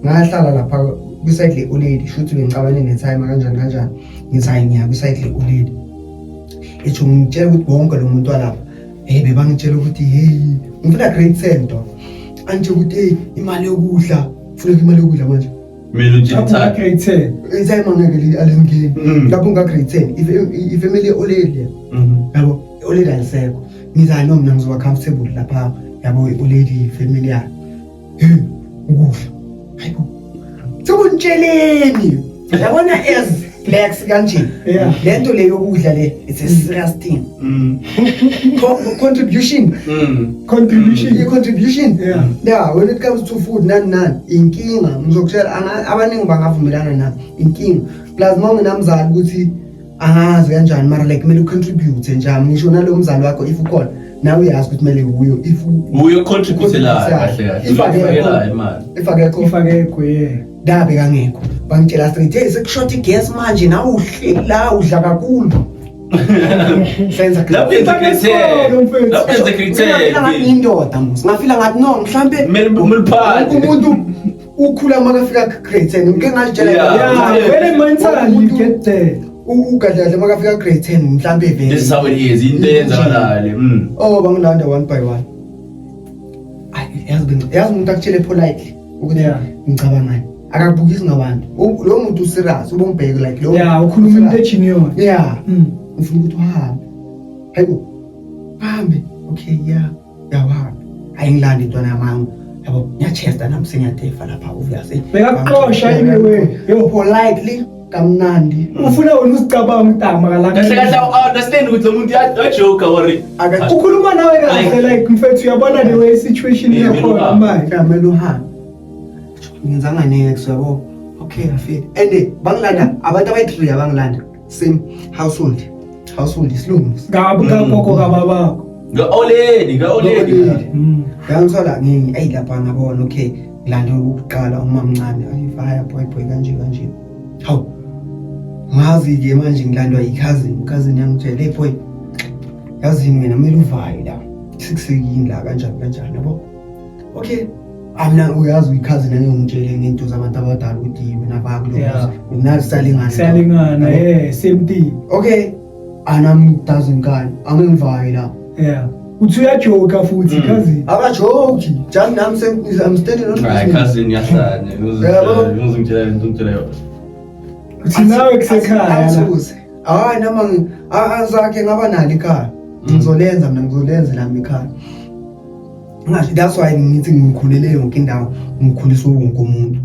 Ngahlala lapha kwi-side le-olady, shuthi bengicabane ne-timer kanjani kanjani. Ngithi hayi, ngiya kwi-side le-olady. Itsho ngitshela ukuthi wonke lo muntu walapha, hey, bebangitshela ukuthi, hey, ngifuna grade 10 dog. Angitshela ukuthi, hey, imali yokudla, funeka imali yokudla manje. Kumele utshele Lapho ithathe. grade 10. I-timer ngeke alingeni. Lapho nga grade 10, ifamily ye-olady le. Yabo, i-olady alisekho. Ngithi hayi no, mina ngizoba comfortable lapha, yabo, i-olady family yayo. Hey, ukudla. Hayibo. Sekuntsheleni. Yabona as blacks kanje. Lento le yokudla le, it's a serious thing. Contribution. Contribution. I-contribution. Yeah, when it comes to food, nani nani, inkinga ngizokutshela, abaningi bangavumelana nami, inkinga. Plus uma ungenamzali ukuthi angazi kanjani, mara like kumele ucontribute njani, ngisho nalo mzali wakho if ukhona, nawe uyazi ukuthi kumele uyo if Uye contribute la kahle kahle. If akekho. Uyofakela imali. If akekho. If akekho, yeah. Dabe kangekho, bangitshela straight, hey, sekushota igesi manje, nawe uhleli la udla kakhulu, senza Lapho yenza grade 10. Mfethu. Lapho yenza grade Ngafila ngathi 10. ngiyindoda mos, ngafila ngathi no, mhlambe Kumele uphathe. umuntu ukhula makafika grade 10, ngike ngazitshela. Yeah. Yeah, very mentally you get there. Ukahle kahle makafika grade 10 mhlambe vele. This is how it is. Into eyenzakalayo le. Oh, bangilanda one by one. Ay, yazi yazi umuntu akutshele politely ukuthi ngicabangani, akakubukisi ngabantu. Lo muntu userious, ubombheke like lo. Yeah, ukhuluma into egenuine. Yeah. Ufuna ukuthi uhambe. Hayibo, hambe. Okay, yeah, yawuhambe. Hayi, ngilanda intwana yamanga, yabo, ngiyachesta nami, sengiyatefa lapha, obviously. Bekakuxosha anyway. Yo, politely, kamnandi. Ufuna wena uzicabanga ukuthi amakala. Kahle kahle awu understand ukuthi lo muntu uyajoke or Ukhuluma nawe kahle like, mfethu, uyabona the way situation Yeah, ikhona yeah. manje. Kumele uhambe. Ngenzanga next, yabo. Okay, afile and bangilanda abantu abayi-three, abangilanda same household, isilungu. Kabi kagogo kababakho. Nga-olady, nga-olady. Nga-olady. Yangithola ngingi eyi lapha, ngabona, okay, ngilande ukuqala umamncane, ayi fire boy boy kanje kanje. Hawu, ngazi-ke manje ngilandwa yi-cousin. Cousin yangitshela, hey boy, yazini wena kumele uvaye la, sikusekini la, kanjani kanjani, yabo. Okay, amna uyazi uyi-cousin, angeke ngitshele ngento zabantu abadala ukuthi wena vakulo. Nazi salingana. Siyalingana, Yabo. yeah, same thing. Okay, anami doesn't kani angeke ngivaye la. Yeah. Uthi uyajoka futhi, cousin. Abajoki, just nami I'm standing on Hayi, business. cousin yahlanya. Yabo. Ngizongitshela ngizongitshela yona. Uthi nawe kusekhaya la. Angithuze. Hayi, noma azakhe ngaba nalo ikhaya. Ngizolenza mina, ngizolenza lami ikhaya. Ngasho, that's why ngithi ngikhulele yonke indawo, ngikhuliswe wonke umuntu.